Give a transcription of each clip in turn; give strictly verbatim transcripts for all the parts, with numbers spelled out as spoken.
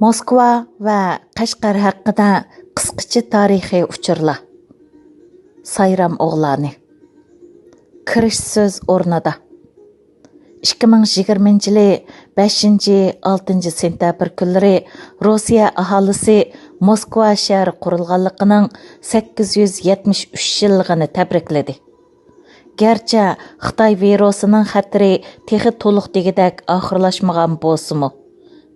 موسكۋا ۋە قەشقەر ھەققىدە قىسقىچە تارىخىي ئۇچۇرلار. سايرام ئوغلانى. كىرىش سۆز ئورنىدا. ئىككى مىڭ يىگىرمىنچى يىلى بەشىنچى، ئالتىنچى سېنتەبىر كۈنلىرى روسىيە ئاھالىسى موسكۋا شەھىرى قۇرۇلغانلىقىنىڭ سەككىز يۈز يەتمىش ئۈچ يىللىقىنى تەبرىكلىدى. گەرچە خىتاي ۋىرۇسىنىڭ خەتىرى تېخى تولۇق دېگۈدەك ئاخىرلاشمىغان بولسىمۇ،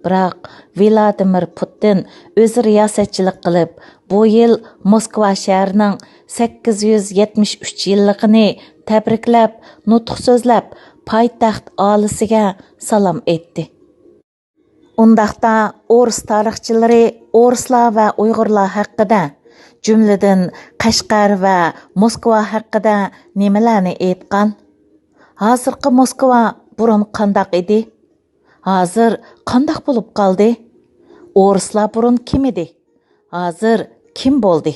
بىراق ۋلادىمىر پۇتىن ئۆزى رىياسەتچىلىك قىلىپ، بۇ يىل موسكۋا شەھىرىنىڭ سەككىز يۈز يەتمىش ئۈچ يىللىقىنى تەبرىكلەپ، نۇتۇق سۆزلەپ، پايتەخت ئاھالىسىگە سالام ئېيتتى. ئۇنداقتا ئورۇس تارىخچىلىرى ئورۇسلار ۋە ئۇيغۇرلار ھەققىدە، جۈملىدىن قەشقەر ۋە موسكۋا ھەققىدە نېمىلەرنى ئېيتقان؟ ھازىرقى موسكۋا بۇرۇن قانداق ئىدى؟ ھازىر قانداق بولۇپ قالدى؟ ئورۇسلار بۇرۇن كىم ئىدى؟ ھازىر كىم بولدى؟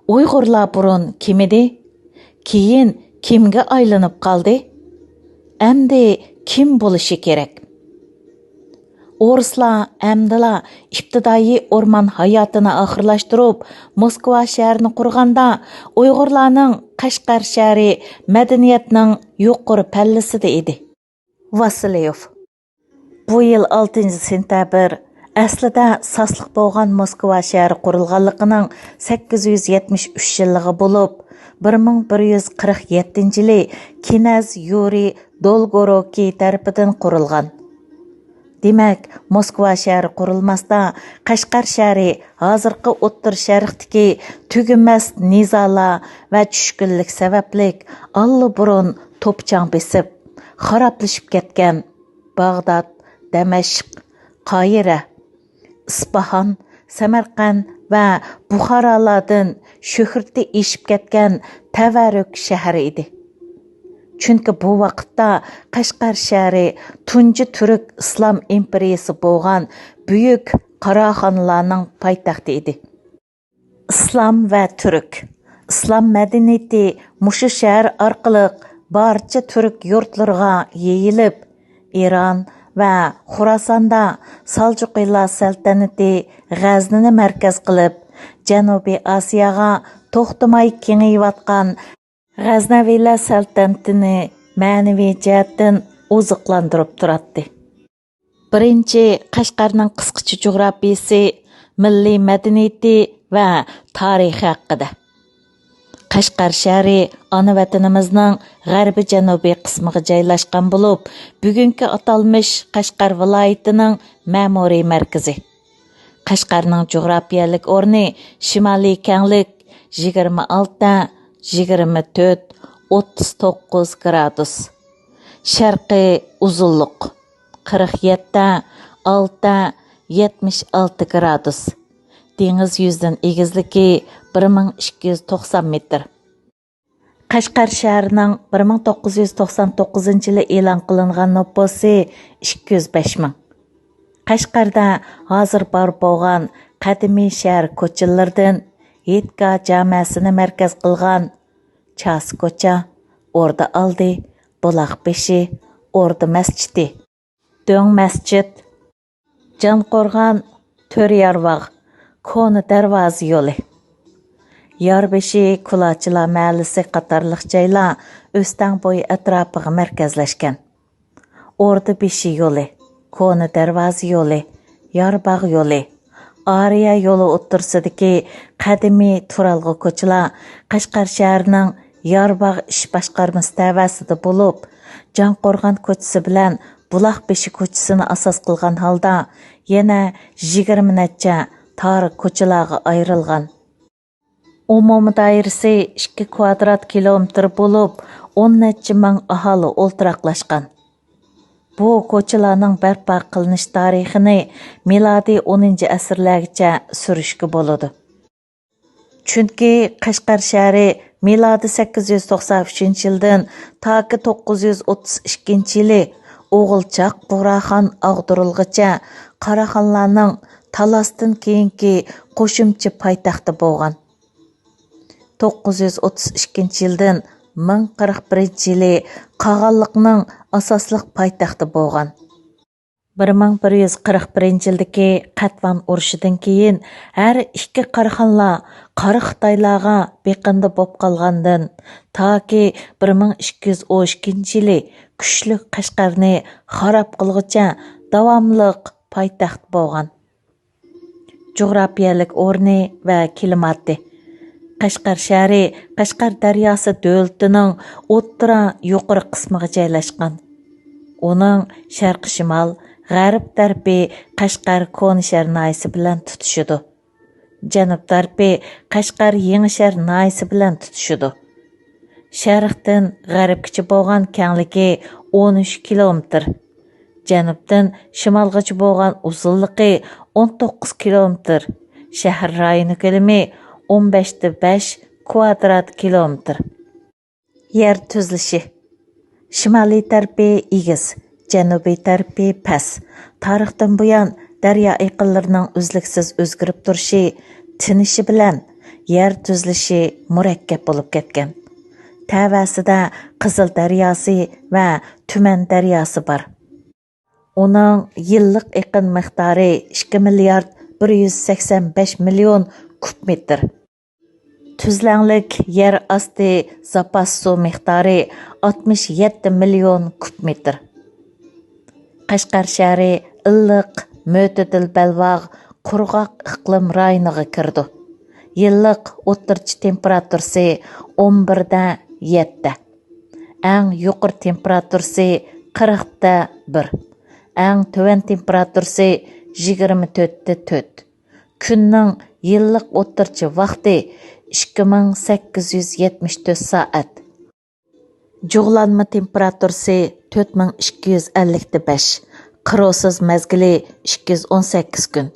ئۇيغۇرلار بۇرۇن كىم ئىدى؟ كېيىن كىمگە ئايلىنىپ قالدى؟ ئەمدى كىم بولۇشى كېرەك؟ ئورۇسلار ئەمدىلا ئىپتىدائىي ئورمان ھاياتىنى ئاخىرلاشتۇرۇپ، موسكۋا شەھىرىنى قۇرغاندا، ئۇيغۇرلارنىڭ قەشقەر شەھىرى مەدەنىيەتنىڭ يۇقىرى پەللىسىدە ئىدى. ۋاسىليېف. بۇ يىل ئالتىنچى سېنتەبىر، ئەسلىدە ساسلىق بولغان موسكۋا شەھىرى قۇرۇلغانلىقىنىڭ سەككىز يۈز يەتمىش ئۈچ يىللىقى بولۇپ، بىر مىڭ بىر يۈز قىرىق يەتتىنچى يىلى كىنەز يۇرىي دولگوروكىي تەرىپىدىن قۇرۇلغان. دېمەك، موسكۋا شەھىرى قۇرۇلماستا، قەشقەر شەھىرى ھازىرقى ئوتتۇرا شەرقتىكى تۈگىمەس نىزالار ۋە چۈشكۈنلۈك سەۋەبلىك ئاللىبۇرۇن توپا-چاڭ بېسىپ، خارابلىشىپ كەتكەن باغداد، دەمەشق، قاھىرە، ئىسپاھان، سەمەرقەنت ۋە بۇخارالاردىن شۆھرىتى ئېشىپ كەتكەن تەۋەررۈك شەھىرى ئىدى. چۈنكى بۇ ۋاقىتتا قەشقەر شەھىرى تۇنجى تۈرك ئىسلام ئىمپېرىيىسى بولغان بۈيۈك قاراخانلارنىڭ پايتەختى ئىدى. ئىسلام ۋە تۈرك. ئىسلام مەدەنىيىتى مۇشۇ شەھەر ئارقىلىق بارچە تۈرك يۇرتلىرىغا يېيىلىپ، ئىران ۋە خوراساندا سالجۇقىلار سەلتەنىتى غەزنىنى مەركەز قىلىپ، جەنۇبىي ئاسىياغا توختىماي كېڭىيىۋاتقان غەزنەۋىلەر سەلتەنىتىنى مەنىۋى جەھەتتىن ئوزۇقلاندۇرۇپ تۇراتتى. بىرىنچى، قەشقەرنىڭ قىسقىچە جۇغراپىيىسى، مىللىي مەدەنىيىتى ۋە تارىخى ھەققىدە. قەشقەر شەھىرى ئانا ۋەتىنىمىزنىڭ غەربىي جەنۇبىي قىسمىغا جايلاشقان بولۇپ، بۈگۈنكى ئاتالمىش قەشقەر ۋىلايىتىنىڭ مەمۇرىي مەركىزى. قەشقەرنىڭ جۇغراپىيەلىك ئورنى شىمالىي كەڭلىك يىگىرمە ئالتە، يىگىرمە تۆت، ئوتتۇز توققۇز گرادۇس. شەرقىي ئۇزۇنلۇق قىرىق يەتتە، ئالتە، يەتمىش ئالتە گرادۇس. دېڭىز يۈزىدىن ئېگىزلىكى بىر مىڭ ئىككى يۈز توقسان مېتىر. قەشقەر شەھىرىنىڭ بىر مىڭ توققۇز يۈز توقسان توققۇزىنچى يىلى ئېلان قىلىنغان نوپۇسى ئىككى يۈز بەش مىڭ. قەشقەردە ھازىر بار بولغان قەدىمىي شەھەر كوچىلىرىدىن ھېيتگاھ جامەسىنى مەركەز قىلغان چاسا كوچا، ئوردا ئالدى، بۇلاق بېشى، ئوردا مەسچىتى، دۆڭ مەسچىت، جانقورغان، تۆرىيارباغ، كونا دەرۋازا يولى، ياربېشى، كۇلاچىلار مەھەللىسى قاتارلىق جايلار ئۆستەڭ بويى ئەتراپىغا مەركەزلەشكەن. ئوردا بېشى يولى، كونا دەرۋازا يولى، يارباغ يولى، ئارىيە يولى ئوتتۇرىسىدىكى قەدىمىي تۇرالغۇ كوچىلار قەشقەر شەھىرىنىڭ يارباغ ئىش باشقارمىسى تەۋەسىدە بولۇپ، جانقورغان كوچىسى بىلەن بۇلاق بېشى كوچىسىنى ئاساس قىلغان ھالدا يەنە يىگىرمە نەچچە تار كوچىلارغا ئايرىلغان. ئومۇمىي دائىرىسى ئىككى كۋادرات كىلومېتىر بولۇپ، ئون نەچچە مىڭ ئاھالى ئولتۇراقلاشقان. بۇ كوچىلارنىڭ بەرپا قىلىنىش تارىخىنى مىلادىي ئونىنچى ئەسىرلەرگىچە سۈرۈشكە بولىدۇ. چۈنكى قەشقەر شەھىرى مىلادىي سەككىز يۈز توقسان ئۈچىنچى يىلدىن تاكى توققۇز يۈز ئوتتۇز ئىككىنچى يىلى ئوغۇلچاق بۇغراخان ئاغدۇرۇلغىچە قاراخانلارنىڭ تالاستىن كېيىنكى قوشۇمچە پايتەختى بولغان. توققۇز يۈز ئوتتۇز ئىككىنچى يىلدىن مىڭ قىرىق بىرىنچى يىلى قاغانلىقنىڭ ئاساسلىق پايتەختى بولغان. بىر مىڭ بىر يۈز قىرىق بىرىنچى يىلدىكى قەتۋان ئۇرۇشىدىن كېيىن ھەر ئىككى كارخانىلار قارا خىتايلارغا بېقىندى بولۇپ قالغاندىن، تاكى بىر مىڭ ئىككى يۈز ئون ئىككىنچى يىلى كۈچلۈك قەشقەرنى خاراب قىلغۇچە داۋاملىق پايتەخت بولغان. جۇغراپىيەلىك ئورنى ۋە كىلىماتى. قەشقەر شەھىرى قەشقەر دەرياسى دۆلىتىنىڭ ئوتتۇرا يۇقىرى قىسمىغا جايلاشقان. ئۇنىڭ شەرقىي شىمال، غەرب تەرىپى قەشقەر كونا شەھەر ناھىيەسى بىلەن تۇتىشىدۇ. جەنۇب تەرىپى قەشقەر يېڭى شەھەر ناھىيەسى بىلەن تۇتىشىدۇ. شەرقتىن غەربكىچە بولغان كەڭلىكى ئون ئۈچ كىلومېتىر، جەنۇبتىن شىمالغىچە بولغان ئۇزۇنلۇقى ئون توققۇز كىلومېتىر، شەھەر رايونى كۆلىمى ئون بەشتە بەش كىۋادرات كىلومېتىر. يەر تۈزۈلۈشى. شىمالىي تەرىپى ئېگىز، جەنۇبىي تەرىپى پەس. تارىختىن بۇيان دەريا ئېقىنلىرىنىڭ ئۈزلۈكسىز ئۆزگىرىپ تۇرۇشى، تىنىشى بىلەن يەر تۈزۈلۈشى مۇرەككەپ بولۇپ كەتكەن. تەۋەسىدە قىزىل دەرياسى ۋە تۈمەن دەرياسى بار. ئۇنىڭ يىللىق ئېقىن مىقدارى ئىككى مىليارد بىر يۈز سەكسەن بەش مىليون كۇب مېتىر. تۈزلەڭلىك يەر ئاستى زاپاس سۇ مىقدارى ئاتمىش يەتتە مىليون كۇب مېتىر. قەشقەر شەھىرى ئىللىق، مۆتىدىل بەلباغ، قۇرغاق ئىقلىم رايونىغا كىرىدۇ. يىللىق ئوتتۇرىچە تېمپېراتۇرىسى ئون بىردە يەتتە. ئەڭ يۇقىرى تېمپېراتۇرىسى قىرىقتە بىر. ئەڭ تۆۋەن تېمپېراتۇرىسى يىگىرمە تۆتتە تۆت. كۈننىڭ يىللىق ئوتتۇرىچە ۋاقتى ئىككى مىڭ سەككىز يۈز يەتمىش تۆت سائەت. جۇغلانما تېمپېراتۇرىسى تۆت مىڭ ئىككى يۈز ئەللىكتە بەش، قىروسىز مەزگىلى ئىككى يۈز ئون سەككىز كۈن،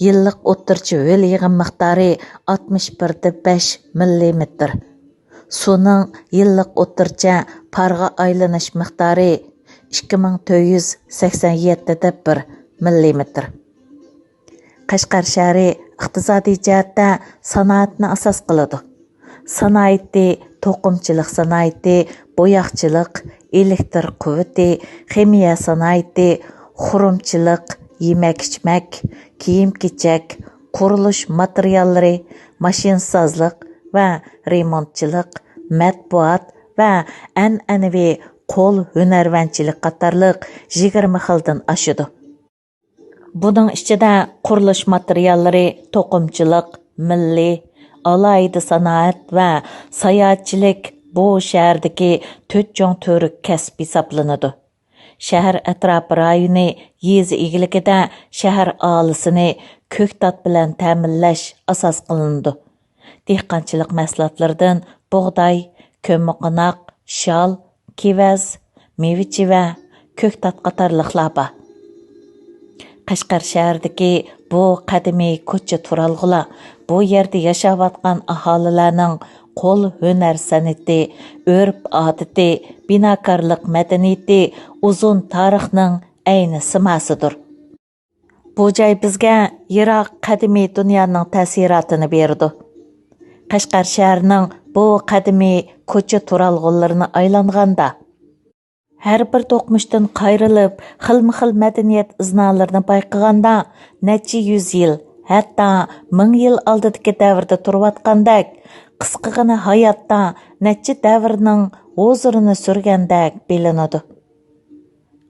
يىللىق ئوتتۇرىچە ھۆل يېغىن مىقدارى ئاتمىش بىردە بەش مىللىمېتىر. سۇنىڭ يىللىق ئوتتۇرىچە پارغا ئايلىنىش مىقدارى ئىككى مىڭ تۆت يۈز سەكسەن يەتتىدە بىر مىللىمېتىر. قەشقەر شەھىرى ئىقتىسادىي جەھەتتە سانائەتنى ئاساس قىلىدۇ. سانائىتى، توقۇمىچىلىق سانائىتى، بوياقچىلىق، ئېلېكتر قۇۋۋىتى، خىمىيە سانائىتى، خۇرۇمچىلىق، يېمەك-ئىچمەك، كىيىم-كېچەك، قۇرۇلۇش ماتېرىياللىرى، ماشىنىسازلىق ۋە رېمونتچىلىق، مەتبۇئات ۋە ئەنئەنىۋى قول ھۈنەرۋەنچىلىك قاتارلىق يىگىرمە خىلدىن ئاشىدۇ. بۇنىڭ ئىچىدە قۇرۇلۇش ماتېرىياللىرى، توقۇمىچىلىق، مىللىي، ئالاھىدە سانائەت ۋە ساياھەتچىلىك بۇ شەھەردىكى تۆت چوڭ تۈۋرۈك كەسىپ ھېسابلىنىدۇ. شەھەر ئەتراپى رايونى، يېزا ئىگىلىكىدە شەھەر ئاھالىسىنى كۆكتات بىلەن تەمىنلەش ئاساس قىلىنىدۇ. دېھقانچىلىق مەھسۇلاتلىرىدىن بۇغداي، كۆممىقوناق، شال، كېۋەز، مېۋە-چېۋە، كۆكتات قاتارلىقلار بار. قەشقەر شەھىرىدىكى بۇ قەدىمىي كوچا تۇرالغۇلار بۇ يەردە ياشاۋاتقان ئاھالىلەرنىڭ قول ھۈنەر سەنئىتى، ئۆرپ-ئادىتى، بىناكارلىق مەدەنىيىتى ئۇزۇن تارىخنىڭ ئەينى سىماسىدۇر. بۇ جاي بىزگە يىراق قەدىمىي دۇنيانىڭ تەسىراتىنى بېرىدۇ. قەشقەر شەھىرىنىڭ بۇ قەدىمىي كوچا تۇرالغۇلىرىنى ئايلانغاندا، ھەر بىر دوقمۇشتىن قايرىلىپ، خىلمۇ خىل مەدەنىيەت ئىزنالىرىنى بايقىغاندا، نەچچە يۈز يىل، ھەتتا مىڭ يىل ئالدىدىكى دەۋردە تۇرۇۋاتقاندەك، قىسقىغىنە ھاياتتا نەچچە دەۋرنىڭ ھۇزۇرىنى سۈرگەندەك بىلىنىدۇ.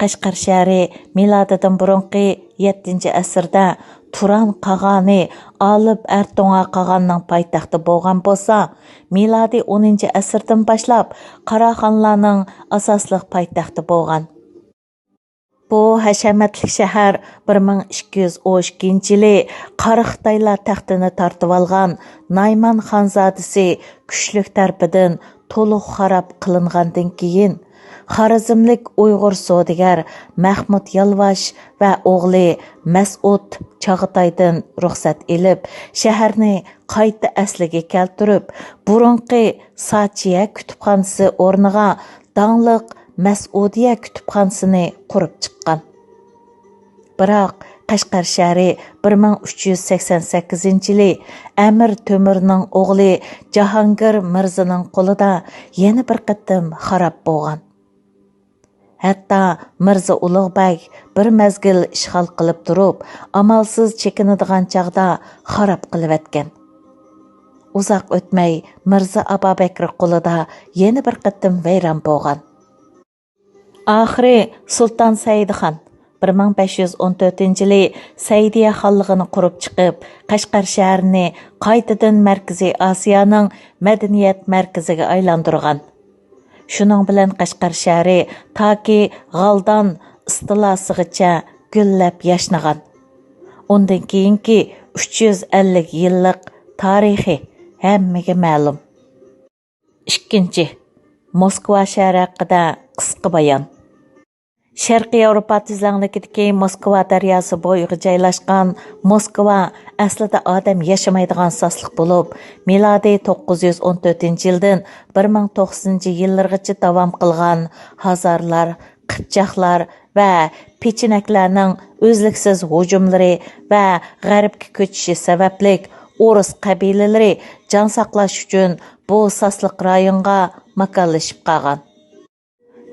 قەشقەر شەھىرى مىلادىدىن بۇرۇنقى يەتتىنچى ئەسىردە تۇران قاغانى ئالىپ ئەرتوڭا قاغاننىڭ پايتەختى بولغان بولسا، مىلادىي ئونىنچى ئەسىردىن باشلاپ قاراخانلارنىڭ ئاساسلىق پايتەختى بولغان. بۇ ھەشەمەتلىك شەھەر بىر مىڭ ئىككى يۈز ئون ئىككىنچى يىلى قارا خىتايلار تەختىنى تارتىۋالغان نايمان خانزادىسى كۈچلۈك تەرىپىدىن تولۇق خاراب قىلىنغاندىن كېيىن، خارىزملىك ئۇيغۇر سودىگەر مەخمۇت يالۋاش ۋە ئوغلى مەسئۇد چاغاتايدىن رۇخسەت ئېلىپ، شەھەرنى قايتا ئەسلىگە كەلتۈرۈپ، بۇرۇنقى ساچيە كۇتۇپخانىسى ئورنىغا داڭلىق مەسئۇدىيە كۇتۇپخانىسىنى قۇرۇپ چىققان. بىراق، قەشقەر شەھىرى بىر مىڭ ئۈچ يۈز سەكسەن سەككىزىنچى يىلى ئەمىر تۆمۈرنىڭ ئوغلى جاھانگىر مىرزىنىڭ قولىدا يەنە بىر قېتىم خاراب بولغان. ھەتتا مىرزا ئۇلۇغ بەگ بىر مەزگىل ئىشغال قىلىپ تۇرۇپ، ئامالسىز چېكىنىدىغان چاغدا خاراب قىلىۋەتكەن. ئۇزاق ئۆتمەي مىرزا ئابابەكرى قولىدا يەنە بىر قېتىم ۋەيران بولغان. ئاخىرى سۇلتان سەئىدخان بىر مىڭ بەش يۈز ئون تۆتىنچى يىلى سەئىدىيە خانلىقىنى قۇرۇپ چىقىپ، قەشقەر شەھىرىنى قايتىدىن مەركىزىي ئاسىيانىڭ مەدەنىيەت مەركىزىگە ئايلاندۇرغان. شۇنىڭ بىلەن قەشقەر شەھىرى تاكى غالدان ئىستىلاسىغىچە گۈللەپ ياشنىغان. ئۇندىن كېيىنكى ئۈچ يۈز ئەللىك يىللىق تارىخى ھەممىگە مەلۇم. ئىككىنچى، موسكۋا شەھىرى ھەققىدە قىسقا بايان. شەرقىي ياۋروپا تۈزلەڭلىكىدىكى موسكۋا دەرياسى بويىغا جايلاشقان موسكۋا ئەسلىدە ئادەم ياشىمايدىغان ساسلىق بولۇپ، مىلادىي توققۇز يۈز ئون تۆتىنچى يىلدىن بىر مىڭ توقسىنىنچى يىللىرىغىچە داۋام قىلغان ھازارلار، قىپچاقلار ۋە پېچىنەكلەرنىڭ ئۈزلۈكسىز ھۇجۇملىرى ۋە غەربكە كۆچۈشى سەۋەبلىك، ئورۇس قەبىلىلىرى جان ساقلاش ئۈچۈن بۇ ساسلىق رايونغا ماكانلىشىپ قالغان.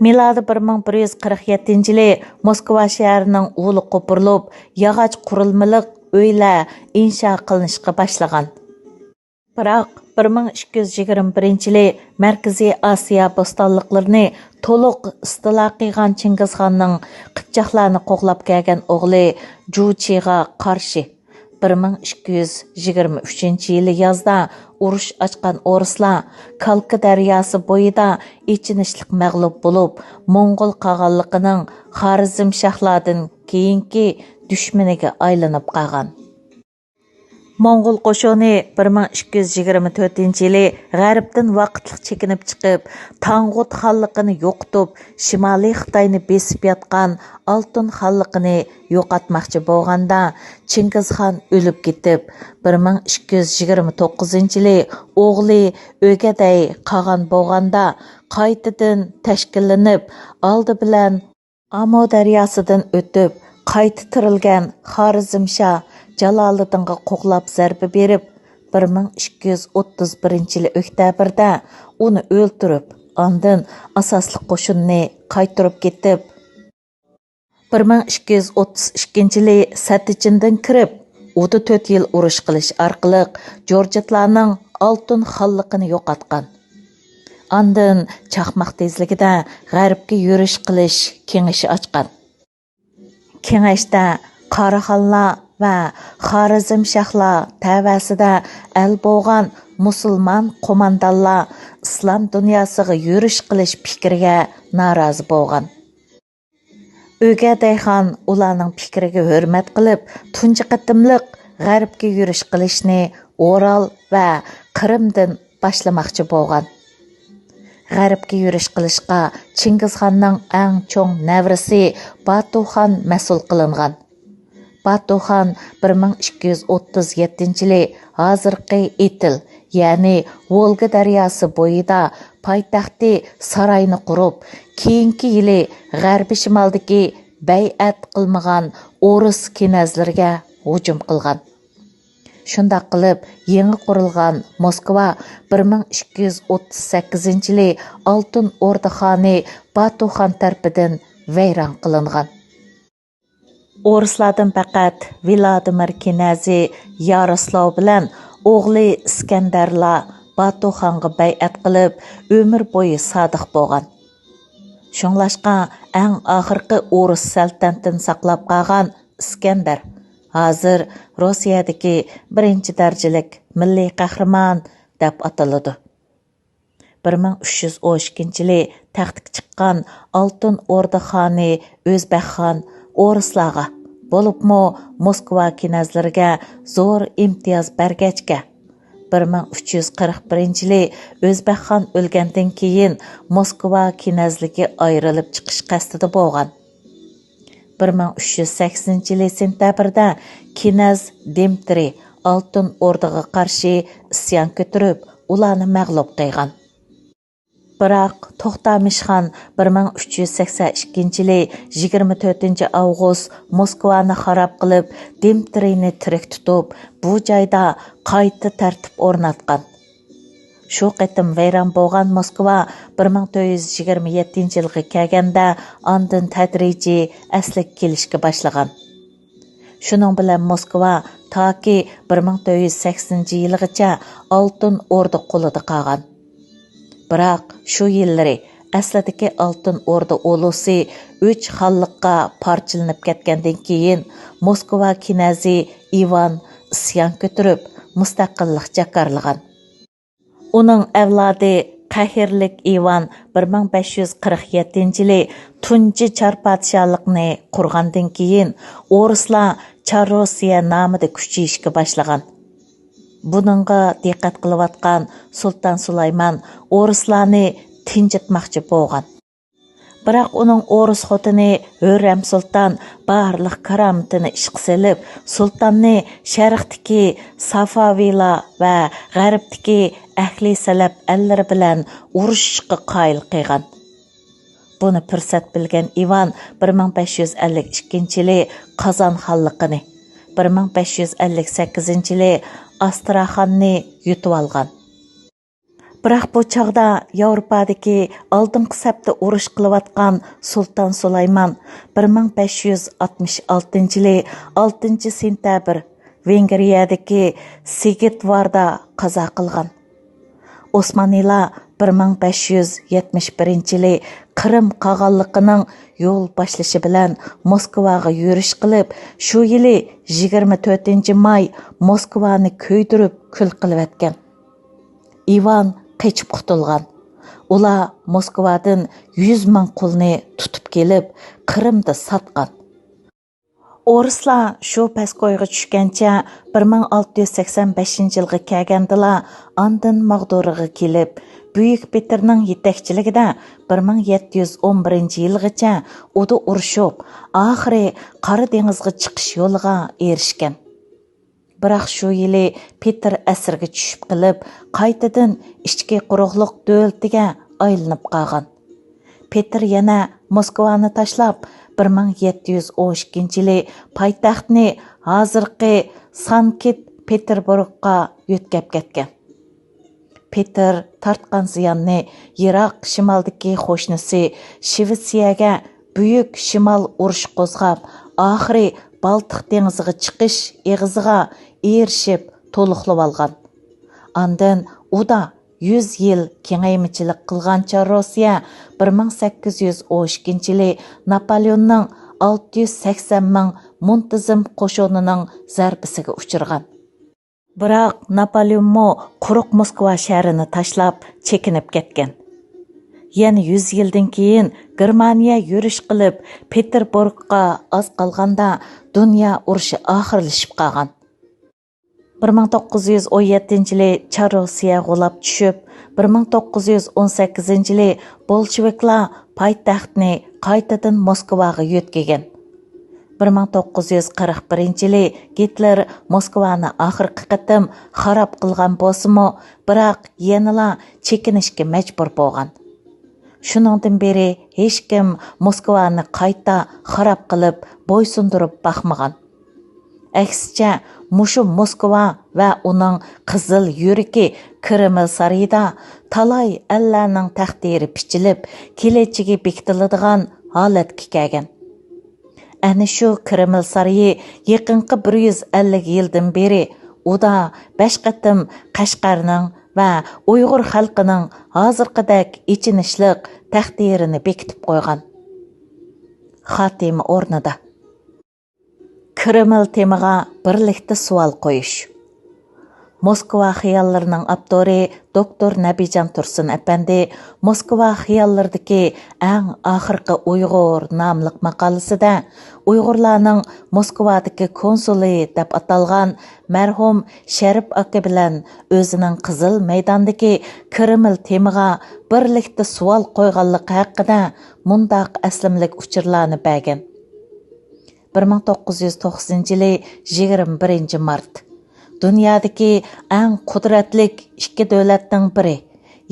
مىلادى بىر مىڭ بىر يۈز قىرىق يەتتىنچى يىلى موسكۋا شەھىرىنىڭ ئۇلى قوپۇرۇلۇپ، ياغاچ قۇرۇلمىلىق ئۆيلەر ئىنشا قىلىنىشقا باشلىغان. بىراق، بىر مىڭ ئىككى يۈز يىگىرمە بىرىنچى يىلى مەركىزىي ئاسىيا بوستانلىقلىرىنى تولۇق ئىستىلا قىلغان چىڭگىزخاننىڭ قىپچاقلارنى قوغلاپ كەلگەن ئوغلى جۇچىغا قارشى، بىر مىڭ ئىككى يۈز يىگىرمە ئۈچىنچى يىلى يازدا ئۇرۇش ئاچقان ئورۇسلار كالكا دەرياسى بويىدا ئېچىنىشلىق مەغلۇپ بولۇپ، موڭغۇل قاغانلىقىنىڭ خارىزمشاھلاردىن كېيىنكى دۈشمىنىگە ئايلىنىپ قالغان. موڭغۇل قوشۇنى بىر مىڭ ئىككى يۈز يىگىرمە تۆتىنچى يىلى غەربتىن ۋاقىتلىق چېكىنىپ چىقىپ، تاڭغۇت خانلىقىنى يوقىتىپ، شىمالىي خىتاينى بېسىپ ياتقان ئالتۇن خانلىقىنى يوقاتماقچى بولغاندا، چىڭگىزخان ئۆلۈپ كېتىپ، بىر مىڭ ئىككى يۈز يىگىرمە توققۇزىنچى يىلى ئوغلى ئۆگەدەي قاغان بولغاندا، قايتىدىن تەشكىللىنىپ، ئالدى بىلەن ئامۇ دەرياسىدىن ئۆتۈپ، قايتا تىرىلگەن خارىزمشاھ جالالىدىنغا قوغلاپ زەربە بېرىپ، بىر مىڭ ئىككى يۈز ئوتتۇز بىرىنچى يىلى ئۆكتەبىردە ئۇنى ئۆلتۈرۈپ، ئاندىن ئاساسلىق قوشۇننى قايتۇرۇپ كېتىپ، بىر مىڭ ئىككى يۈز ئوتتۇز ئىككىنچى يىلى سەتتىچىندىن كىرىپ، ئوتتۇز تۆت يىل ئۇرۇش قىلىش ئارقىلىق جورجېتلارنىڭ ئالتۇن خانلىقىنى يوقاتقان. ئاندىن چاقماق تېزلىكىدە غەربكە يۈرۈش قىلىش كېڭىشى ئاچقان. كېڭەشتە قاراخانلار ۋە خارىزمشاھلار تەۋەسىدە ئەل بولغان مۇسۇلمان قوماندانلار ئىسلام دۇنياسىغا يۈرۈش قىلىش پىكرىگە نارازى بولغان. ئۆگەدەي خان ئۇلارنىڭ پىكرىگە ھۆرمەت قىلىپ، تۇنجى قېتىملىق غەربكە يۈرۈش قىلىشنى ئورال ۋە قىرىمدىن باشلىماقچى بولغان. غەربكە يۈرۈش قىلىشقا چىڭگىزخاننىڭ ئەڭ چوڭ نەۋرىسى باتۇخان مەسئۇل قىلىنغان. باتۇخان بىر مىڭ ئىككى يۈز ئوتتۇز يەتتىنچى يىلى ھازىرقى ئېتىل، يەنى ۋولگا دەرياسى بويىدا پايتەختى ساراينى قۇرۇپ، كېيىنكى يىلى غەربىي شىمالدىكى بەيئەت قىلمىغان ئورۇس كىنەزلىرىگە ھۇجۇم قىلغان. شۇنداق قىلىپ، يېڭى قۇرۇلغان موسكۋا بىر مىڭ ئىككى يۈز ئوتتۇز سەككىزىنچى يىلى ئالتۇن ئوردا خانى باتۇخان تەرىپىدىن ۋەيران قىلىنغان. ئورۇسلاردىن پەقەت ۋلادىمىر كىنەزى ياراسلاۋ بىلەن ئوغلى ئىسكەندەرلا باتۇخانغا بەيئەت قىلىپ، ئۆمۈر بويى سادىق بولغان. شۇڭلاشقا، ئەڭ ئاخىرقى ئورۇس سەلتەنىتىنى ساقلاپ قالغان ئىسكەندەر ھازىر روسىيەدىكى بىرىنچى دەرىجىلىك مىللىي قەھرىمان دەپ ئاتىلىدۇ. بىر مىڭ ئۈچ يۈز ئون ئىككىنچى يىلى تەختكە چىققان ئالتۇن ئوردا خانى ئۆزبەكخان ئورۇسلارغا، بولۇپمۇ موسكۋا كىنەزلىرىگە زور ئىمتىياز بەرگەچكە، بىر مىڭ ئۈچ يۈز قىرىق بىرىنچى يىلى ئۆزبەكخان ئۆلگەندىن كېيىن، موسكۋا كىنەزلىكى ئايرىلىپ چىقىش قەستىدە بولغان. بىر مىڭ ئۈچ يۈز سەكسىنىنچى يىلى سېنتەبىردە كىنەز دىمىترىي ئالتۇن ئوردىغا قارشى ئىسيان كۆتۈرۈپ، ئۇلارنى مەغلۇپ قىلغان. بىراق، توختامىش خان بىر مىڭ ئۈچ يۈز سەكسەن ئىككىنچى يىلى يىگىرمە تۆتىنچى ئاۋغۇست موسكۋانى خاراب قىلىپ، دىمىترىينى تىرىك تۇتۇپ، بۇ جايدا قايتا تەرتىپ ئورناتقان. شۇ قېتىم ۋەيران بولغان موسكۋا بىر مىڭ تۆت يۈز يىگىرمە يەتتىنچى يىلغا كەلگەندە ئاندىن تەدرىجىي ئەسلىگە كېلىشكە باشلىغان. شۇنىڭ بىلەن موسكۋا تاكى بىر مىڭ تۆت يۈز سەكسىنىنچى يىلىغىچە ئالتۇن ئوردا قولىدا قالغان. بىراق شۇ يىللىرى ئەسلىدىكى ئالتۇن ئوردا ئۇلۇسى ئۈچ خانلىققا پارچىلىنىپ كەتكەندىن كېيىن، موسكۋا كىنەزى ئىۋان ئىسيان كۆتۈرۈپ، مۇستەقىللىق جاكارلىغان. ئۇنىڭ ئەۋلادى قەھرلىك ئىۋان بىر مىڭ بەش يۈز قىرىق يەتتىنچى يىلى تۇنجى چار پادىشاھلىقنى قۇرغاندىن كېيىن، ئورۇسلار چار روسىيە نامىدا كۈچىيىشكە باشلىغان. بۇنىڭغا دىققەت قىلىۋاتقان سۇلتان سۇلايمان ئورۇسلارنى تىنچىتماقچى بولغان. بىراق ئۇنىڭ ئورۇس خوتۇنى ھۆررەم سۇلتان بارلىق كارامىتىنى ئىشقا سېلىپ، سۇلتاننى شەرقتىكى سافاۋىلار ۋە غەربتىكى ئەھلى سەلەپ ئەللىرى بىلەن ئۇرۇشۇشقا قايىل قىلغان. بۇنى پۇرسەت بىلگەن ئىۋان بىر مىڭ بەش يۈز ئەللىك ئىككىنچى يىلى قازان خانلىقىنى، بىر مىڭ بەش يۈز ئەللىك سەككىزىنچى يىلى ئاستراخاننى يۇتۇۋالغان. بىراق بۇ چاغدا ياۋروپادىكى ئالدىنقى سەپتە ئۇرۇش قىلىۋاتقان سۇلتان سۇلايمان بىر مىڭ بەش يۈز ئاتمىش ئالتىنچى يىلى ئالتىنچى سېنتەبىر ۋېنگرىيەدىكى سىگىتۋاردا قازا قىلغان. ئوسمانلىلار بىر مىڭ بەش يۈز يەتمىش بىرىنچى يىلى قىرىم قاغانلىقىنىڭ يول باشلىشى بىلەن موسكۋاغا يۈرۈش قىلىپ، شۇ يىلى يىگىرمە تۆتىنچى ماي موسكۋانى كۆيدۈرۈپ كۈل قىلىۋەتكەن. ئىۋان قېچىپ قۇتۇلغان. ئۇلار موسكۋادىن يۈز مىڭ قۇلنى تۇتۇپ كېلىپ، قىرىمدا ساتقان. ئورۇسلار شۇ پەسكويغا چۈشكەنچە بىر مىڭ ئالتە يۈز سەكسەن بەشىنچى يىلغا كەلگەندىلا، ئاندىن ماغدۇرىغا كېلىپ، بۈيۈك پېتىرنىڭ يېتەكچىلىكىدە بىر مىڭ يەتتە يۈز ئون بىرىنچى يىلغىچە ئۇدا ئۇرۇشۇپ، ئاخىرى قارا دېڭىزغا چىقىش يولىغا ئېرىشكەن. بىراق شۇ يىلى پېتىر ئەسىرگە چۈشۈپ قېلىپ، قايتىدىن ئىچكى قۇرۇقلۇق دۆلىتىگە ئايلىنىپ قالغان. پېتىر يەنە موسكۋانى تاشلاپ، بىر مىڭ يەتتە يۈز ئون ئىككىنچى يىلى پايتەختنى ھازىرقى سانكت پېتېربۇرگقا يۆتكەپ كەتكەن. پېتېر تارتقان زىياننى يىراق شىمالدىكى قوشنىسى شىۋېتسىيەگە بۈيۈك شىمال ئۇرۇشى قوزغاپ، ئاخىرى بالتىق دېڭىزىغا چىقىش ئېغىزىغا ئېرىشىپ تولۇقلىۋالغان. ئاندىن ئۇدا يۈز يىل كېڭەيمىچىلىك قىلغان چار روسىيە بىر مىڭ سەككىز يۈز ئون ئىككىنچى يىلى ناپالېئوننىڭ ئالتە يۈز سەكسەن مىڭ مۇنتىزىم قوشۇنىنىڭ زەربىسىگە ئۇچرىغان. بىراق ناپالېئونمۇ قۇرۇق موسكۋا شەھىرىنى تاشلاپ چېكىنىپ كەتكەن. يەنە يۈز يىلدىن كېيىن گېرمانىيە يۈرۈش قىلىپ، پېتېربۇرگقا ئاز قالغاندا دۇنيا ئۇرۇشى ئاخىرلىشىپ قالغان. بىر مىڭ توققۇز يۈز ئون يەتتىنچى يىلى چار روسىيە غۇلاپ چۈشۈپ، بىر مىڭ توققۇز يۈز ئون سەككىزىنچى يىلى بولشېۋىكلار پايتەختنى قايتىدىن موسكۋاغا يۆتكىگەن. بىر مىڭ توققۇز يۈز قىرىق بىرىنچى يىلى گىتلېر موسكۋانى ئاخىرقى قېتىم خاراب قىلغان بولسىمۇ، بىراق يەنىلا چېكىنىشكە مەجبۇر بولغان. شۇنىڭدىن بېرى ھېچكىم موسكۋانى قايتا خاراب قىلىپ بويسۇندۇرۇپ باقمىغان. ئەكسىچە، مۇشۇ موسكۋا ۋە ئۇنىڭ قىزىل يۈرىكى كرېمل سارىيىدا تالاي ئەللەرنىڭ تەقدىرى پىچىلىپ، كېلەچىكى بېكىتىلىدىغان ھالەتكە كەلگەن. ئەنە شۇ كرېمل سارىيى يېقىنقى بىر يۈز ئەللىك يىلدىن بېرى ئۇدا بەش قېتىم قەشقەرنىڭ ۋە ئۇيغۇر خەلقىنىڭ ھازىرقىدەك ئېچىنىشلىق تەقدىرىنى بېكىتىپ قويغان. خاتىمە ئورنىدا. كرېمل تېمىغا بىرلىكتە سوئال قويۇش. موسكۋا خىياللىرىنىڭ ئاپتورى دوكتور نەبىجان تۇرسۇن ئەپەندى موسكۋا خىياللىرىدىكى ئەڭ ئاخىرقى ئۇيغۇر ناملىق ماقالىسىدە ئۇيغۇرلارنىڭ موسكۋادىكى كونسۇلى دەپ ئاتالغان مەرھۇم شەرىپ ئاكا بىلەن ئۆزىنىڭ قىزىل مەيداندىكى كرېمل تېمىغا بىرلىكتە سوئال قويغانلىقى ھەققىدە مۇنداق ئەسلىمىلىك ئۇچۇرلارنى بەرگەن. بىر مىڭ توققۇز يۈز توقسىنىنچى يىلى يىگىرمە بىرىنچى مارت. دۇنيادىكى ئەڭ قۇدرەتلىك ئىككى دۆلەتنىڭ بىرى،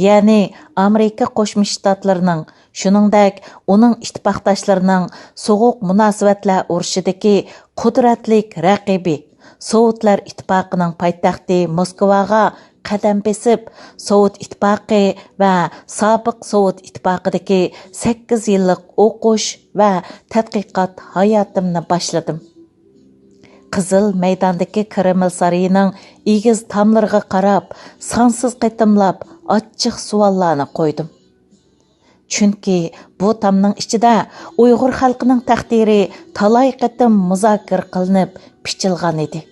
يەنى ئامېرىكا قوشما شتاتلىرىنىڭ، شۇنىڭدەك ئۇنىڭ ئىتتىپاقداشلىرىنىڭ سوغۇق مۇناسىۋەتلەر ئۇرۇشىدىكى قۇدرەتلىك رەقىبى، سوۋېتلار ئىتتىپاقىنىڭ پايتەختى موسكۋاغا قەدەم بېسىپ، سوۋېت ئىتتىپاقى ۋە سابىق سوۋېت ئىتتىپاقىدىكى سەككىز يىللىق ئوقۇش ۋە تەتقىقات ھاياتىمنى باشلىدىم. قىزىل مەيداندىكى كرېمل سارىيىنىڭ ئېگىز تاملىرىغا قاراپ، سانسىز قېتىملاپ ئاچچىق سوئاللارنى قويدۇم. چۈنكى بۇ تامنىڭ ئىچىدە ئۇيغۇر خەلقىنىڭ تەقدىرى تالاي قېتىم مۇزاكىرە قىلىنىپ پىچىلغان ئىدى.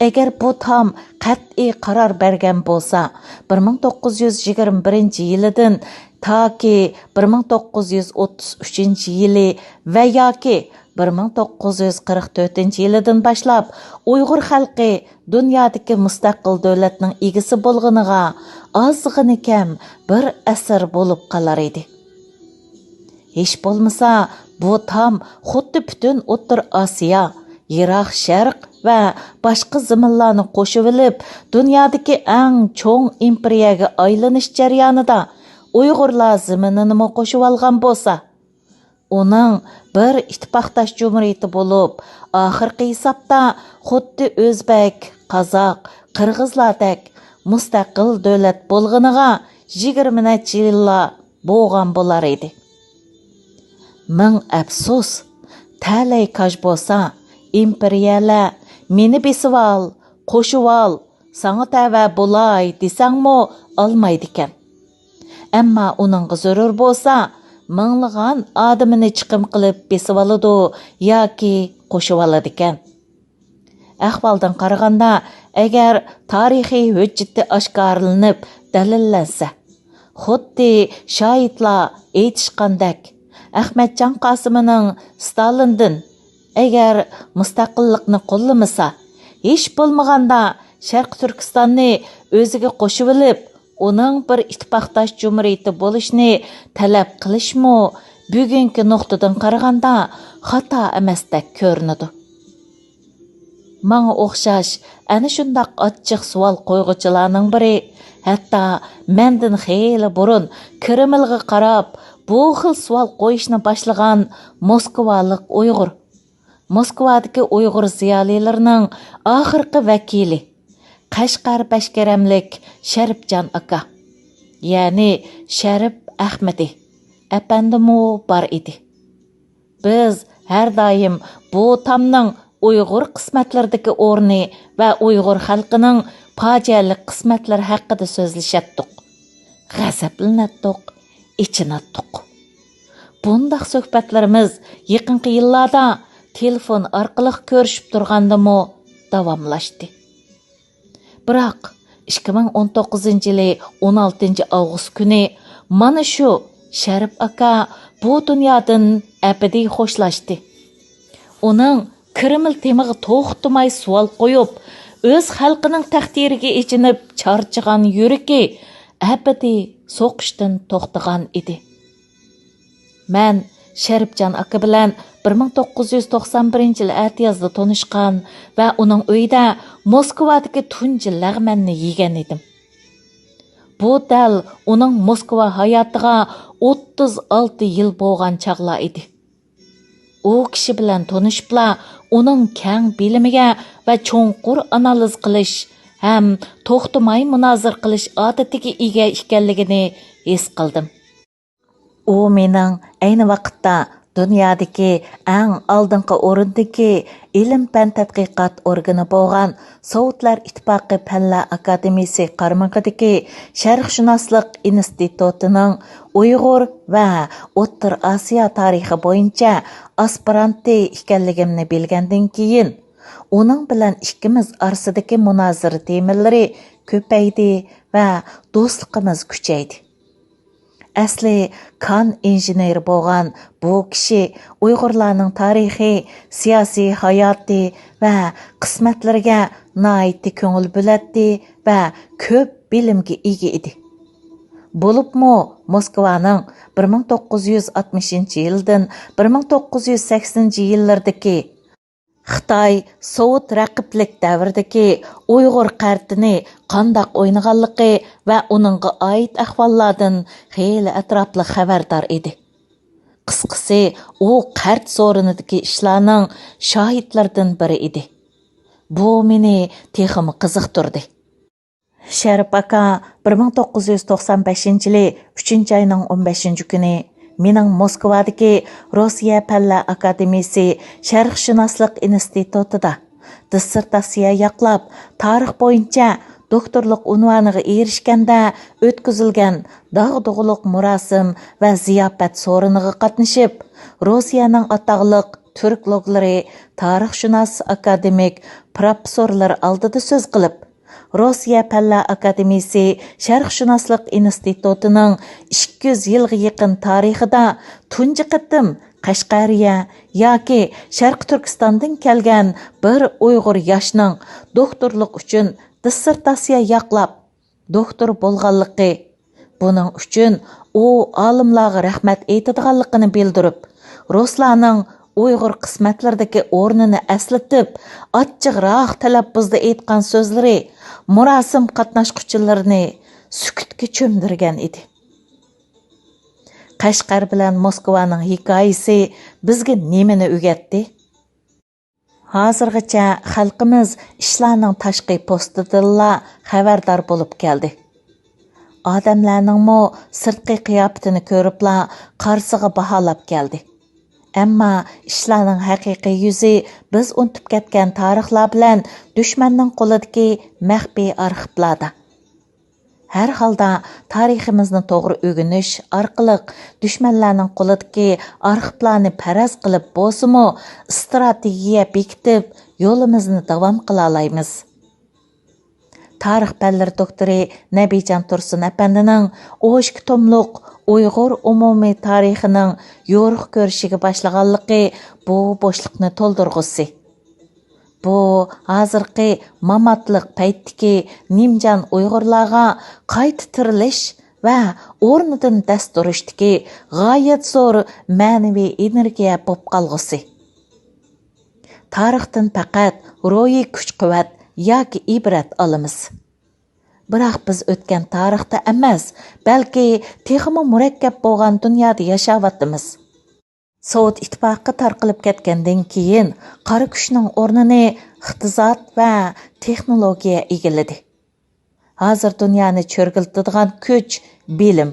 ئەگەر بۇ تام قەتئىي قارار بەرگەن بولسا، بىر مىڭ توققۇز يۈز يىگىرمە بىرىنچى يىلىدىن تاكى بىر مىڭ توققۇز يۈز ئوتتۇز ئۈچىنچى يىلى ۋە ياكى بىر مىڭ توققۇز يۈز قىرىق تۆتىنچى يىلىدىن باشلاپ ئۇيغۇر خەلقى دۇنيادىكى مۇستەقىل دۆلەتنىڭ ئىگىسى بولغىنىغا ئازغىنە كەم بىر ئەسىر بولۇپ قالار ئىدى. ھېچ بولمىسا، بۇ تام خۇددى پۈتۈن ئوتتۇرا ئاسىيا، يىراق شەرق ۋە باشقا زېمىنلارنى قوشۇۋېلىپ، دۇنيادىكى ئەڭ چوڭ ئىمپېرىيەگە ئايلىنىش جەريانىدا ئۇيغۇرلار زېمىنىنىمۇ قوشۇۋالغان بولسا، ئۇنىڭ بىر ئىتتىپاقداش جۇمھۇرىيىتى بولۇپ، ئاخىرقى ھېسابتا خۇددى ئۆزبەك، قازاق، قىرغىزلاردەك مۇستەقىل دۆلەت بولغىنىغا يىگىرمە نەچچە يىللار بولغان بولار ئىدى. مىڭ ئەپسۇس، تەلەي كاج بولسا، ئىمپېرىيەلەر مېنى بېسىۋال، قوشۇۋال، ساڭا تەۋە بولاي دېسەڭمۇ ئالمايدىكەن. ئەمما ئۇنىڭغا زۆرۈر بولسا، مىڭلىغان ئادىمىنى چىقىم قىلىپ بېسىۋالىدۇ ياكى قوشۇۋالىدىكەن. ئەھۋالدىن قارىغاندا، ئەگەر تارىخىي ھۆججىتى ئاشكارىلىنىپ دەلىللەنسە، خۇددى شاھىتلار ئېيتىشقاندەك، ئەخمەتجان قاسىمىنىڭ ستالىندىن، ئەگەر مۇستەقىللىقنى قوللىمىسا، ھېچ بولمىغاندا شەرقىي تۈركىستاننى ئۆزىگە قوشۇۋېلىپ، ئۇنىڭ بىر ئىتتىپاقداش جۇمھۇرىيىتى بولۇشنى تەلەپ قىلىشمۇ بۈگۈنكى نۇقتىدىن قارىغاندا خاتا ئەمەستەك كۆرۈنىدۇ. ماڭا ئوخشاش ئەنە شۇنداق ئاچچىق سوئال قويغۇچىلارنىڭ بىرى، ھەتتا مەندىن خېلى بۇرۇن كرېملغا قاراپ بۇ خىل سوئال قويۇشنى باشلىغان موسكۋالىق ئۇيغۇر، موسكۋادىكى ئۇيغۇر زىيالىيلىرىنىڭ ئاخىرقى ۋەكىلى، قەشقەر بەشكېرەملىك شەرىپجان ئاكا، يەنى شەرىپ ئەخمىدى ئەپەندىمۇ بار ئىدى. بىز ھەر دائىم بۇ تامنىڭ ئۇيغۇر قىسمەتلىرىدىكى ئورنى ۋە ئۇيغۇر خەلقىنىڭ پاجىئەلىك قىسمەتلىرى ھەققىدە سۆزلىشەتتۇق، غەزەپلىنەتتۇق، ئېچىناتتۇق. بۇنداق سۆھبەتلىرىمىز يېقىنقى يىللاردا تېلېفون ئارقىلىق كۆرۈشۈپ تۇرغاندىمۇ داۋاملاشتى. بىراق، ئىككى مىڭ ئون توققۇزىنچى يىلى ئون ئالتىنچى ئاۋغۇست كۈنى مانا شۇ شەرىپ ئاكا بۇ دۇنيادىن ئەبەدىي خوشلاشتى. ئۇنىڭ كرېمل تېمىغا توختىماي سوئال قويۇپ، ئۆز خەلقىنىڭ تەقدىرىگە ئېچىنىپ چارچىغان يۈرىكى ئەبەدىي سوقۇشتىن توختىغان ئىدى. مەن شەرىپجان ئاكا بىلەن بىر مىڭ توققۇز يۈز توقسان بىرىنچى يىل ئەتىيازدا تونۇشقان ۋە ئۇنىڭ ئۆيىدە موسكۋادىكى تۇنجى لەغمەننى يېگەن ئىدىم. بۇ دەل ئۇنىڭ موسكۋا ھاياتىغا ئوتتۇز ئالتە يىل بولغان چاغلار ئىدى. ئۇ كىشى بىلەن تونۇشۇپلا، ئۇنىڭ كەڭ بىلىمىگە ۋە چوڭقۇر ئانالىز قىلىش ھەم توختىماي مۇنازىرە قىلىش ئادىتىگە ئىگە ئىكەنلىكىنى ھېس قىلدىم. ئۇ مېنىڭ ئەينى ۋاقىتتا دۇنيادىكى ئەڭ ئالدىنقى ئورۇندىكى ئىلىم-پەن تەتقىقات ئورگىنى بولغان سوۋېتلار ئىتتىپاقى پەنلەر ئاكادېمىيىسى قارمىقىدىكى شەرقشۇناسلىق ئىنستىتۇتىنىڭ ئۇيغۇر ۋە ئوتتۇرا ئاسىيا تارىخى بويىچە ئاسپىرانتى ئىكەنلىكىمنى بىلگەندىن كېيىن، ئۇنىڭ بىلەن ئىككىمىز ئارىسىدىكى مۇنازىرە تېمىلىرى كۆپەيدى ۋە دوستلۇقىمىز كۈچەيدى. ئەسلى كان ئىنژېنېرى بولغان بۇ كىشى ئۇيغۇرلارنىڭ تارىخى، سىياسىي ھاياتى ۋە قىسمەتلىرىگە ناھايىتى كۆڭۈل بۆلەتتى ۋە كۆپ بىلىمگە ئىگە ئىدى. بولۇپمۇ موسكۋانىڭ بىر مىڭ توققۇز يۈز ئاتمىشىنچى يىلدىن بىر مىڭ توققۇز يۈز سەكسىنىنچى يىللىرىدىكى خىتاي سوۋېت رەقىبلىك دەۋرىدىكى ئۇيغۇر قەرتىنى قانداق ئوينىغانلىقى ۋە ئۇنىڭغا ئائىت ئەھۋاللاردىن خېلى ئەتراپلىق خەۋەردار ئىدى. قىسقىسى، ئۇ قەرت سورۇنىدىكى ئىشلارنىڭ شاھىتلىرىدىن بىرى ئىدى. بۇ مېنى تېخىمۇ قىزىقتۇردى. شەرىپ ئاكا بىر مىڭ توققۇز يۈز توقسان بەشىنچى يىلى ئۈچىنچى ئاينىڭ ئون بەشىنچى كۈنى مېنىڭ موسكۋادىكى روسىيە پەنلەر ئاكادېمىيىسى شەرقشۇناسلىق ئىنستىتۇتىدا دىسسېرتاتسىيە ياقلاپ، تارىخ بويىچە دوكتورلۇق ئۇنۋانىغا ئېرىشكەندە ئۆتكۈزۈلگەن داغدۇغىلىق مۇراسىم ۋە زىياپەت سورۇنىغا قاتنىشىپ، روسىيەنىڭ ئاتاقلىق تۈركولوگلىرى، تارىخشۇناس، ئاكادېمىك، پروفېسسورلىرى ئالدىدا سۆز قىلىپ، روسىيە پەنلەر ئاكادېمىيىسى شەرقشۇناسلىق ئىنستىتۇتىنىڭ ئىككى يۈز يىلغا يېقىن تارىخىدا تۇنجى قېتىم قەشقەرىيە ياكى شەرقىي تۈركىستاندىن كەلگەن بىر ئۇيغۇر ياشنىڭ دوكتورلۇق ئۈچۈن دىسسېرتاتسىيە ياقلاپ، دوكتور بولغانلىقى، بۇنىڭ ئۈچۈن ئۇ ئالىملارغا رەھمەت ئېيتىدىغانلىقىنى بىلدۈرۈپ، رۇسلارنىڭ ئۇيغۇر قىسمەتلىرىدىكى ئورنىنى ئەسلىتىپ، ئاچچىقراق تەلەپپۇزدا ئېيتقان سۆزلىرى مۇراسىم قاتناشقۇچىلىرىنى سۈكۈتكە چۆمدۈرگەن ئىدى. قەشقەر بىلەن موسكۋانىڭ ھېكايىسى بىزگە نېمىنى ئۆگەتتى؟ ھازىرغىچە خەلقىمىز ئىشلارنىڭ تاشقى پوستىدىنلا خەۋەردار بولۇپ كەلدى. ئادەملەرنىڭمۇ سىرتقى قىياپىتىنى كۆرۈپلا قارىسىغا باھالاپ كەلدى. ئەمما ئىشلارنىڭ ھەقىقىي يۈزى بىز ئۇنتۇپ كەتكەن تارىخلار بىلەن دۈشمەننىڭ قولىدىكى مەخپىي ئارخىپلاردا. ھەر ھالدا تارىخىمىزنى توغرا ئۆگىنىش ئارقىلىق دۈشمەنلەرنىڭ قولىدىكى ئارخىپلارنى پەرەز قىلىپ بولسىمۇ، ئىستراتېگىيە بېكىتىپ، يولىمىزنى داۋام قىلالايمىز. تارىخ پەنلىرى دوكتورى نەبىجان تۇرسۇن ئەپەندىنىڭ ئون ئىككى توملۇق ئۇيغۇر ئومۇمىي تارىخىنىڭ يورۇق كۆرۈشىگە باشلىغانلىقى بۇ بوشلۇقنى تولدۇرغۇسى. بۇ ھازىرقى ماماتلىق پەيتتىكى نىمجان ئۇيغۇرلارغا قايتا تىرىلىش ۋە ئورنىدىن دەس تۇرۇشتىكى غايەت زور مەنىۋى ئېنېرگىيە بولۇپ قالغۇسى. تارىختىن پەقەت روھىي كۈچ-قۇۋۋەت ياكى ئىبرەت ئالىمىز. بىراق بىز ئۆتكەن تارىختا ئەمەس، بەلكى تېخىمۇ مۇرەككەپ بولغان دۇنيادا ياشاۋاتىمىز. سوۋېت ئىتتىپاقى تارقىلىپ كەتكەندىن كېيىن، قارا كۈچنىڭ ئورنىنى ئىقتىساد ۋە تېخنولوگىيە ئىگىلىدى. ھازىر دۇنيانى چۆرگىلىتىدىغان كۈچ بىلىم،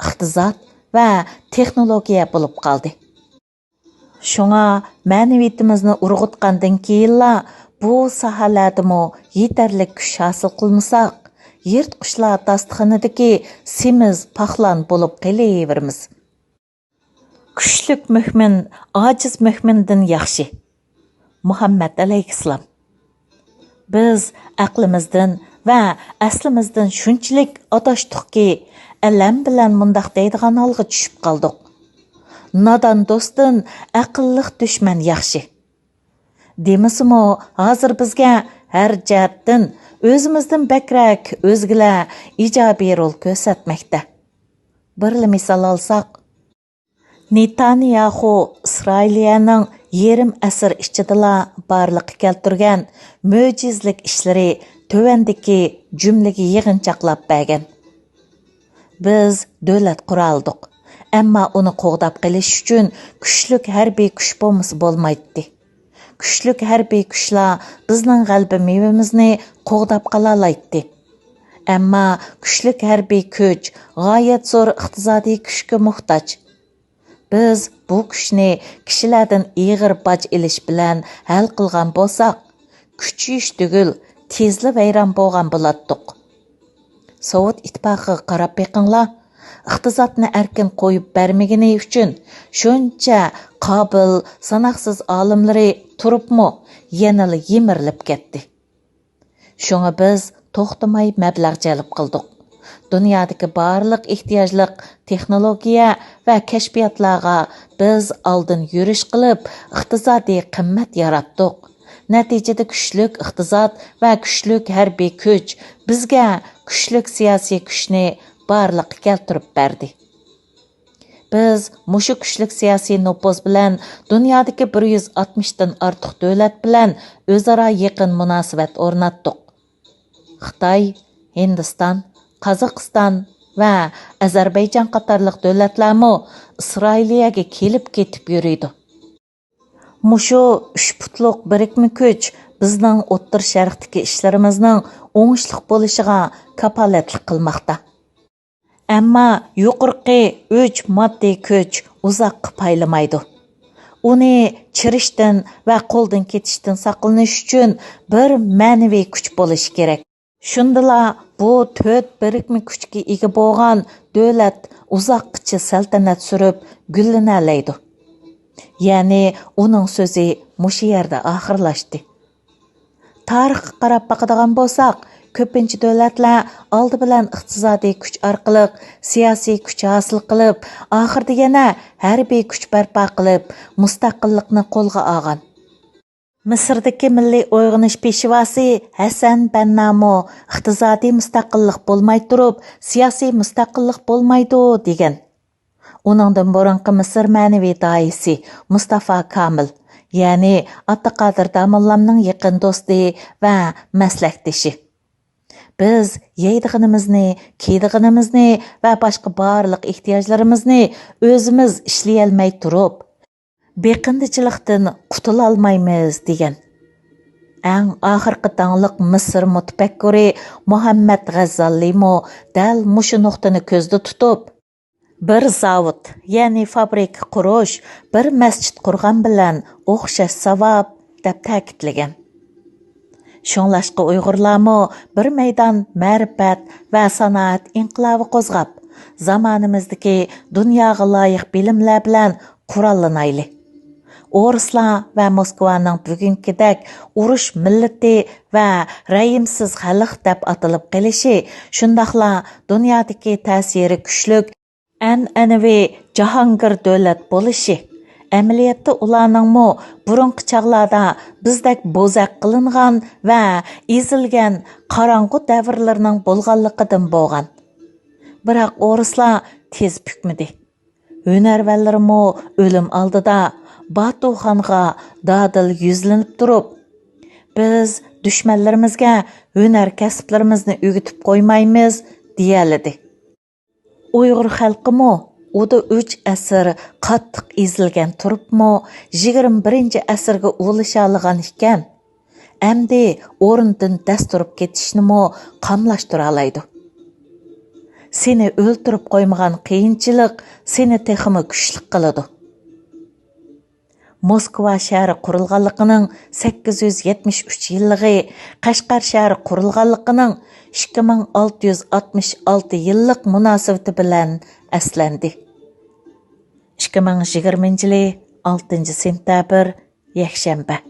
ئىقتىساد ۋە تېخنولوگىيە بولۇپ قالدى. شۇڭا مەنىۋىيىتىمىزنى ئۇرغۇتقاندىن كېيىنلا بۇ ساھەلەردىمۇ يېتەرلىك كۈچ ھاسىل قىلمىساق، يىرتقۇچلار داستىخىنىدىكى سېمىز پاقلان بولۇپ قېلىۋېرىمىز. كۈچلۈك مۆمىن ئاجىز مۆمىندىن ياخشى. مۇھەممەد ئەلەيھىسسالام. بىز ئەقلىمىزدىن ۋە ئەسلىمىزدىن شۇنچىلىك ئاداشتۇقكى، ئەلەم بىلەن مۇنداق دەيدىغان ھالغا چۈشۈپ قالدۇق: نادان دوستتىن ئەقىللىق دۈشمەن ياخشى. دېمىسىمۇ، ھازىر بىزگە ھەر جەھەتتىن ئۆزىمىزدىن بەكرەك ئۆزگىلەر ئىجابىي رول كۆرسەتمەكتە. بىرلا مىسال ئالساق، نېتانياخۇ ئىسرائىلىيەنىڭ يېرىم ئەسىر ئىچىدىلا بارلىققا كەلتۈرگەن مۆجىزىلىك ئىشلىرى تۆۋەندىكى جۈملىگە يىغىنچاقلاپ بەرگەن: بىز دۆلەت قۇرالىدۇق، ئەمما ئۇنى قوغداپ قېلىش ئۈچۈن كۈچلۈك ھەربىي كۈچ بولمىسا بولمايتتى. كۈچلۈك ھەربىي كۈچلەر بىزنىڭ غەلىبە مېۋىمىزنى قوغداپ قالالايتتى. ئەمما كۈچلۈك ھەربىي كۈچ غايەت زور ئىقتىسادىي كۈچكە موھتاج. بىز بۇ كۈچنى كىشىلەردىن ئېغىر باج ئېلىش بىلەن ھەل قىلغان بولساق، كۈچىيىش تۈگۈل، تېزلا ۋەيران بولغان بولاتتۇق. سوۋېت ئىتتىپاقىغا قاراپ بېقىڭلار، ئىقتىسادنى ئەركىن قويۇپ بەرمىگىنى ئۈچۈن شۇنچە قابىل، ساناقسىز ئالىملىرى تۇرۇپمۇ يەنىلا يىمىرىلىپ كەتتى. شۇڭا بىز توختىماي مەبلەغ جەلپ قىلدۇق. دۇنيادىكى بارلىق ئېھتىياجلىق تېخنولوگىيە ۋە كەشپىياتلارغا بىز ئالدىن يۈرۈش قىلىپ، ئىقتىسادىي قىممەت ياراتتۇق. نەتىجىدە كۈچلۈك ئىقتىساد ۋە كۈچلۈك ھەربىي كۈچ بىزگە كۈچلۈك سىياسىي كۈچنى بارلىققا كەلتۈرۈپ بەردى. بىز مۇشۇ كۈچلۈك سىياسىي نوپۇز بىلەن دۇنيادىكى بىر يۈز ئاتمىشتىن ئارتۇق دۆلەت بىلەن ئۆزئارا يېقىن مۇناسىۋەت ئورناتتۇق. خىتاي، ھىندىستان، قازاقىستان ۋە ئەزەربەيجان قاتارلىق دۆلەتلەرمۇ ئىسرائىلىيەگە كېلىپ كېتىپ يۈرىدۇ. مۇشۇ ئۈچ پۇتلۇق بىرىكمە كۈچ بىزنىڭ ئوتتۇرا شەرقتىكى ئىشلىرىمىزنىڭ ئوڭۇشلۇق بولۇشىغا كاپالەتلىك قىلماقتا. ئەمما يۇقىرىقى ئۈچ ماددىي كۈچ ئۇزاققا پايلىمايدۇ. ئۇنى چىرىشتىن ۋە قولدىن كېتىشتىن ساقلىنىش ئۈچۈن بىر مەنىۋى كۈچ بولۇشى كېرەك. شۇندىلا بۇ تۆت بىرىكمە كۈچكە ئىگە بولغان دۆلەت ئۇزاققىچە سەلتەنەت سۈرۈپ گۈللىنەلەيدۇ. يەنى ئۇنىڭ سۆزى مۇشۇ يەردە ئاخىرلاشتى. تارىخقا قاراپ باقىدىغان بولساق، كۆپىنچە دۆلەتلەر ئالدى بىلەن ئىقتىسادىي كۈچ ئارقىلىق سىياسىي كۈچ ھاسىل قىلىپ، ئاخىرىدا يەنە ھەربىي كۈچ بەرپا قىلىپ، مۇستەقىللىقنى قولغا ئالغان. مىسىردىكى مىللىي ئويغىنىش پېشۋاسى ھەسەن بەننامۇ ئىقتىسادىي مۇستەقىللىق بولماي تۇرۇپ، سىياسىي مۇستەقىللىق بولمايدۇ، دېگەن. ئۇنىڭدىن بۇرۇنقى مىسىر مەنىۋى داھىيسى مۇستافا كامىل، يەنى ئابدۇقادىر داموللامنىڭ يېقىن دوستى ۋە مەسلەكدىشى. بىز يەيدىغىنىمىزنى، كىيىدىغىنىمىزنى ۋە باشقا بارلىق ئېھتىياجلىرىمىزنى ئۆزىمىز ئىشلىيەلمەي تۇرۇپ، بېقىندىچىلىقتىن قۇتۇلالمايمىز، دېگەن. ئەڭ ئاخىرقى داڭلىق مىسىر مۇتەپەككۇرى مۇھەممەد غەززالىمۇ دەل مۇشۇ نۇقتىنى كۆزدە تۇتۇپ، بىر زاۋۇت، يەنى فابرىكا قۇرۇش، بىر مەسچىت قۇرغان بىلەن ئوخشاش ساۋاب، دەپ تەكىتلىگەن. شۇڭلاشقا ئۇيغۇرلارمۇ بىر مەيدان مەرىپەت ۋە سانائەت ئىنقىلابى قوزغاپ، زامانىمىزدىكى دۇنياغا لايىق بىلىملەر بىلەن قوراللىنايلى. ئورۇسلار ۋە موسكۋانىڭ بۈگۈنكىدەك ئۇرۇش مىللىتى ۋە رەھىمسىز خەلق دەپ ئاتىلىپ قېلىشى، شۇنداقلا دۇنيادىكى تەسىرى كۈچلۈك ئەنئەنىۋى جاھانگىر دۆلەت بولۇشى، ئەمەلىيەتتە ئۇلارنىڭمۇ بۇرۇنقى چاغلاردا بىزدەك بوزەك قىلىنغان ۋە ئېزىلگەن قاراڭغۇ دەۋرلىرىنىڭ بولغانلىقىدىن بولغان. بىراق ئورۇسلار تېز پۈكمىدى. ھۈنەرۋەنلىرىمۇ ئۆلۈم ئالدىدا باتۇخانغا دادىل يۈزلىنىپ تۇرۇپ، «بىز دۈشمەنلىرىمىزگە ھۈنەر كەسىپلىرىمىزنى ئۆگىتىپ قويمايمىز» دېيەلىدى. ئۇيغۇر خەلقىمۇ ئۇدا ئۈچ ئەسىر قاتتىق ئېزىلگەن تۇرۇپمۇ، يىگىرمە بىرىنچى ئەسىرگە ئۇلىشالىغان ئىكەن. ئەمدى ئورنىدىن دەس تۇرۇپ كېتىشنىمۇ قاملاشتۇرالايدۇ. سېنى ئۆلتۈرۈپ قويمىغان قىيىنچىلىق سېنى تېخىمۇ كۈچلۈك قىلىدۇ. موسكۋا شەھىرى قۇرۇلغانلىقىنىڭ سەككىز يۈز يەتمىش ئۈچ يىللىقى، قەشقەر شەھىرى قۇرۇلغانلىقىنىڭ ئىككى مىڭ ئالتە يۈز ئاتمىش ئالتە يىللىق مۇناسىۋىتى بىلەن ئەسلەندى. ئىككى مىڭ يىگىرمىنچى يىلى ئالتىنچى سېنتەبىر، يەكشەنبە.